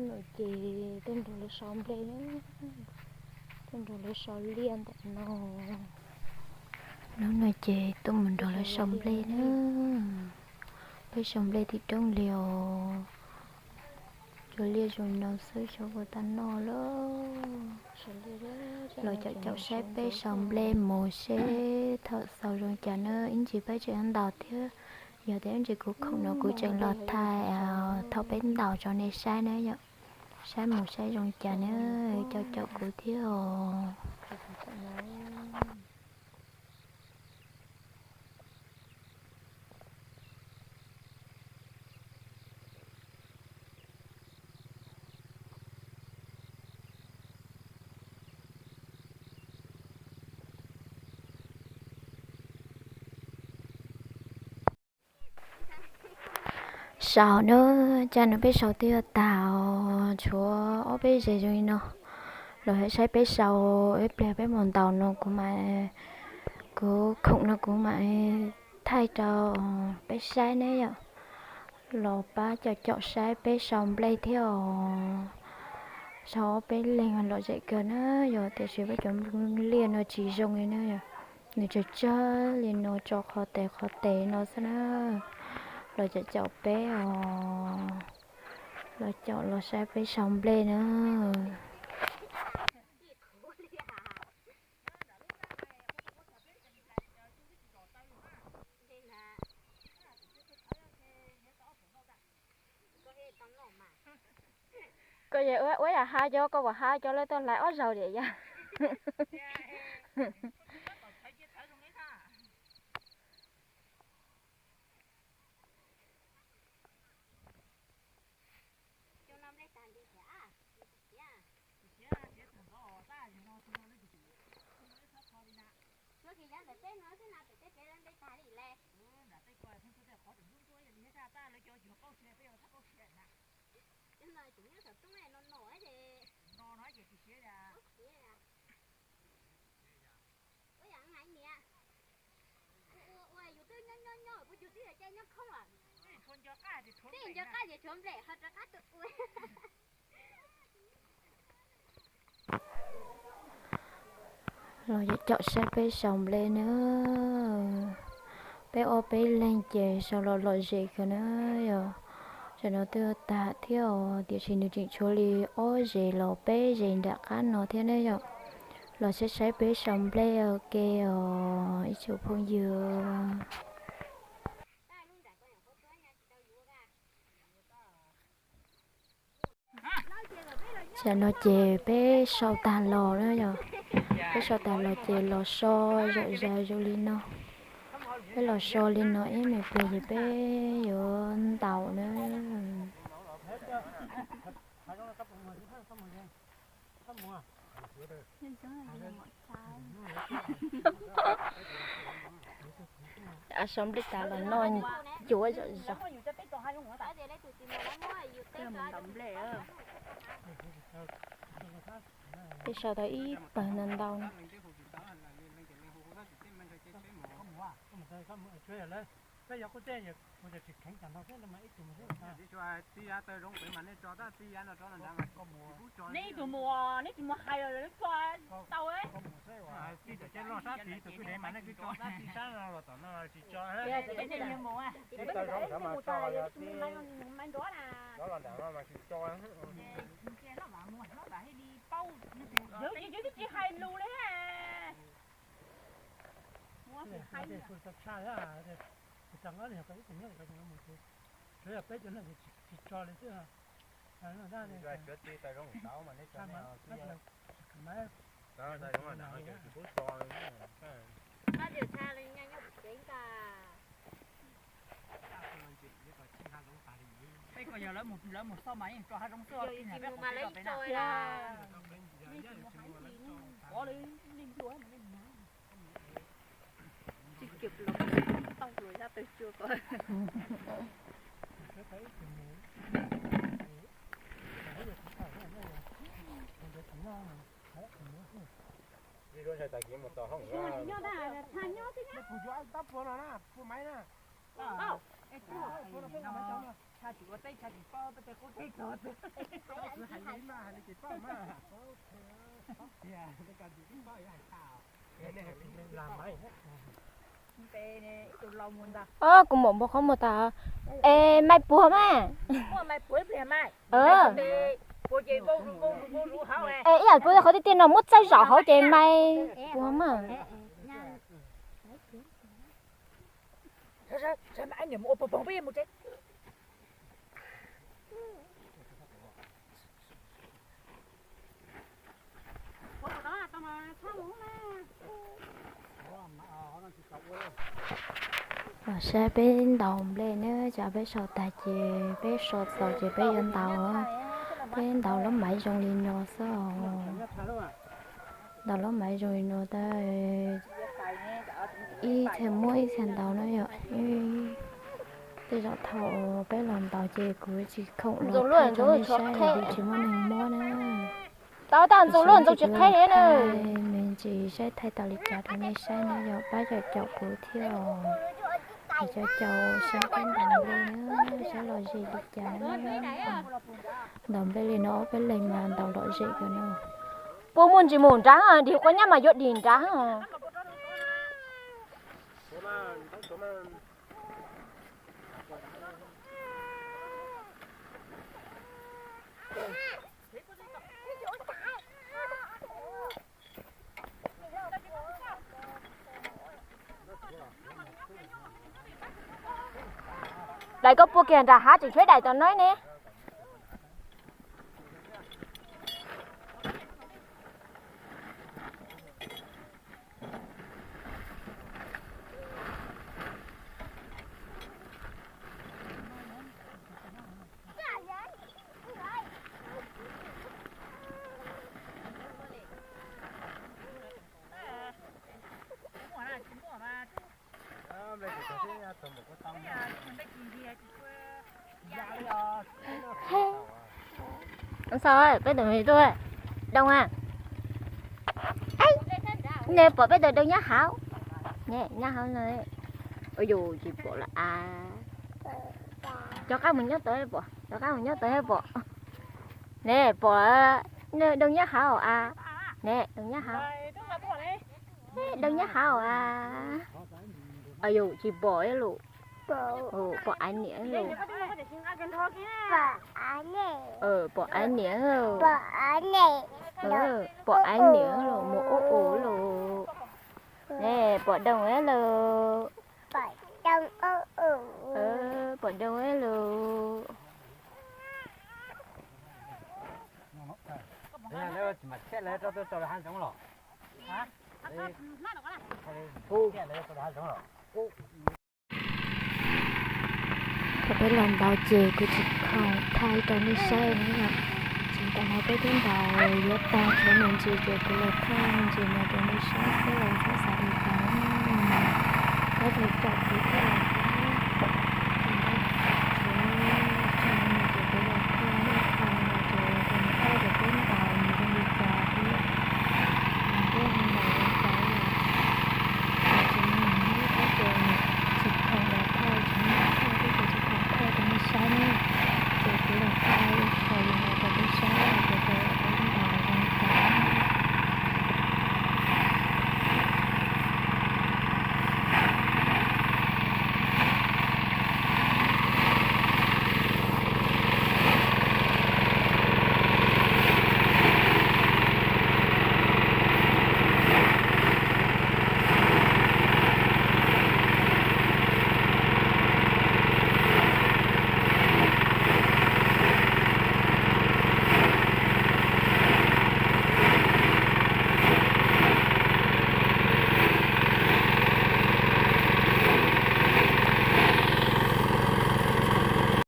Hnub no ces tuaj nrog lawv sau nplej na, tuaj nrog lawv sau liaj ntawm no. Hnub no ces tuaj mus nrog lawv sau nplej na. Peb sau nplej tim roob li os. Cov liaj zoo no xwb xyov puas tau noj lawm. Los caum caum saib peb sau nplej mus seb thaum xaus zoo cas na, ib ntsis peb tseem ntaus thiab. Yog tias ib ntsis kuv khoom no kuv tseem los thaij thaum peb ntaus rau nej saib na yom. Saib mus saib zoo cas na, caum caum kuv thiab os. Sau na, cas no peb sau twb yuav tag os, tshuav ob peb zes zoo li no. Los saib peb sau, ib pliag peb mus ntaus no kuv mam, kuv khoom no kuv mam thaij rau peb saib ne yom. Los pab caum caum saib peb sau nplej thiab os. Sau ob peb leeg lom zem kawg na, yog tiam sis peb cov liaj no tsis zoo li na yom. Nws tsawg tsawg li no tso qhov tes qhov tes no xwb na. Los caum caum peb os, los caum los saib peb sau nplej na. Koj yog ua yam hab cov, koj puas hab cov lawv tuaj hlais ob zaug diam yam. Ua ke yav ntawm peb no xwb na, pem tej pem lawv npe tag li lawm. Cov no tseem nyob saum roob no no ces paub siav. Ua yam hais niam, ua ua yus twb nyob nyob nyob kuv cug tib yam caij nyob khoob lawm. Tej nco qab ces tshuav nplej ho rov qab tuaj ua. Los caum saib peb sau nplej na. Peb ob peb leeg ces sau los lom zem kawg na yom. Tam no twb tag thiab os, tiam sis nws tseem tshuav li ob zes los peb zes nram qab no thiab ne yom. Los saib saib peb sau nplej ua ke os ib tsoom phooj ywg. Tam no ces peb sau tag los na yom. Peb sau tag los ces los so zom zaws zoo li no. Peb los so li no ib me pliag ces peb yuav ntaus na. Sau nplej tas los noj ncuav zom zaws. Peb sau tau ib pawg ntau ntau no. Neb ib tug mus, neb tsis mus hais los tso tau. Tij tam ceb loj sab tid tus kwj dev mas nej kwv tso sab tij sab los tom no tsis tso. Tij tau zoo nrad mas tso, yog tij cov los nram no mas tsis tso. Yog ces yus twb tsis hais lus li. Tau tshaj, tau ib tug nyob, tsuav yog peb cov no tsis tso li xwb. Tsuav tij tau zoo tau mas nej tso. Peb ko yog lawv mus, lawv mus xauj mas yeej tso hav zoov xwb, tsis mus mas lawv tso. Tsis cwm los tau los yab tawg cua ko. Nyob ntag, tshaj nyob xwb nyab. Ov, kuv mam npau qhov muag tas. Es mais puag mas. Es ib yam li qhov tiag tiag no muab txawb zaum hauv ces mais puag mas. Los saib peb ntaus nplej na, tsam peb sau tag ces peb sau txaus ces peb yuav ntaus. Peb ntaus lub maiv zoo li no xwb. Ntaus lub maiv zoo li no tas, ib txhia muab ib txhia ntaus na yom. Tej zaum thaum peb los ntaus ces kuv tsis khoom los thaij rau nej saib, kuv tsis muaj neeg muab na. Tau tau ntxuv luaj ntxuv tsis qheb li na. Me ntsis saib thaij tau li cas rau nej saib na yom, pab caum caum kuv thiab os. Caum caum saib peb ntaus nplej na, saib lom zem li cas na. Ntaus nplej li no ob peb leeg mas ntaus lom zem kawg no. Puas muaj ntsis mus nrad, dig quav nyab mas yuav dig nrad. Daim koj puag kiag nram hav tseem tshuav daim tom no ne. Xaus, peb tus me tub, Doog a, nej pom peb tus Doog nyob hauv, nyob hauv no. Ua yus tsis pom lawm a. Rov qab mus nyob tod pom, rov qab mus nyob tod pom. Ne pom, Doog nyob hauv a. Ne Doog nyob hauv, Doog nyob hauv a. Ua yus tsis pom lawm. Pom av niam lawm. Pom av niam lawm. Pom av niam lawm, mus ub ub lawm. Ne pom Doog lawm. Pom Doog lawm. Thaum peb los ntaus ces kuv tsis khoom thaij rau nej saib na yom. Ces tam no peb twb ntaus yuav tag tshuav me ntsis ces kuv los thaij me ntsis no rau nej saib xwb los txhob xav li cas na. Peb tus caum kuv thiab